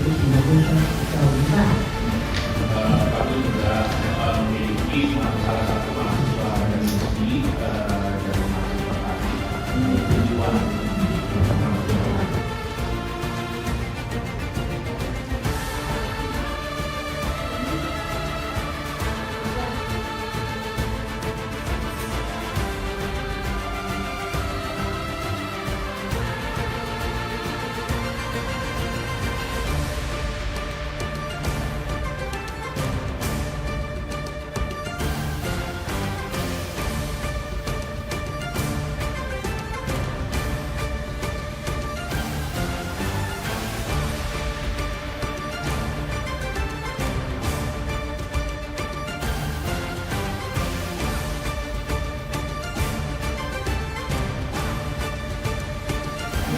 yaitu Indonesia Saudara. Kami juga memiliki salah satu mahasiswa dari UI, dari mahasiswa kami, yaitu Iwan.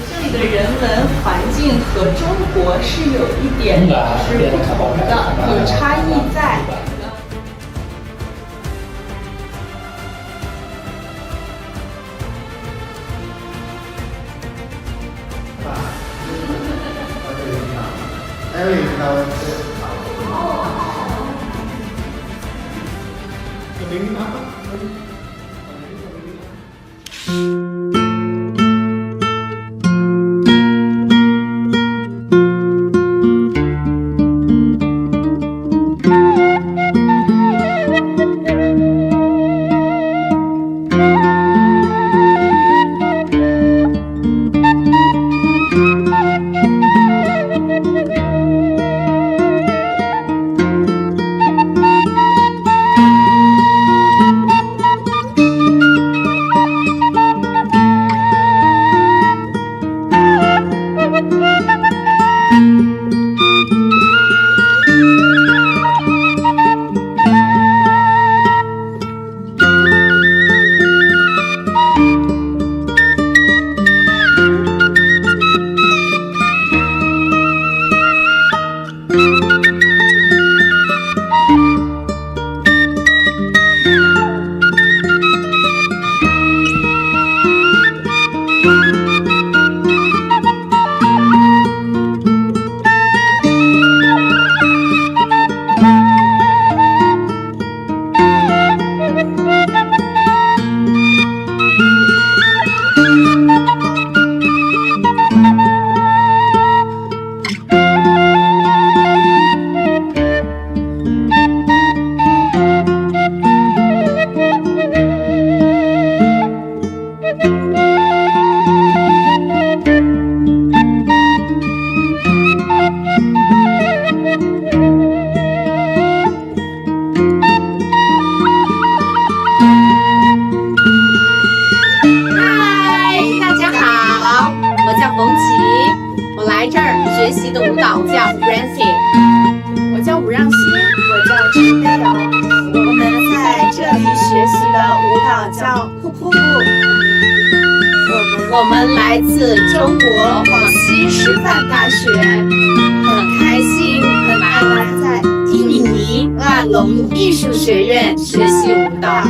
这里的人文环境和中国是有一点是不同的，有差异在。 嗨，大家好，我叫冯琦，我来这儿学习的舞蹈叫 Brancy。我叫吴让欣，我叫陈飞瑶，我们在这里学习的舞蹈叫瀑布。我们来自中国广西师范大学，很开心能来在印尼万隆艺术学院学习舞蹈。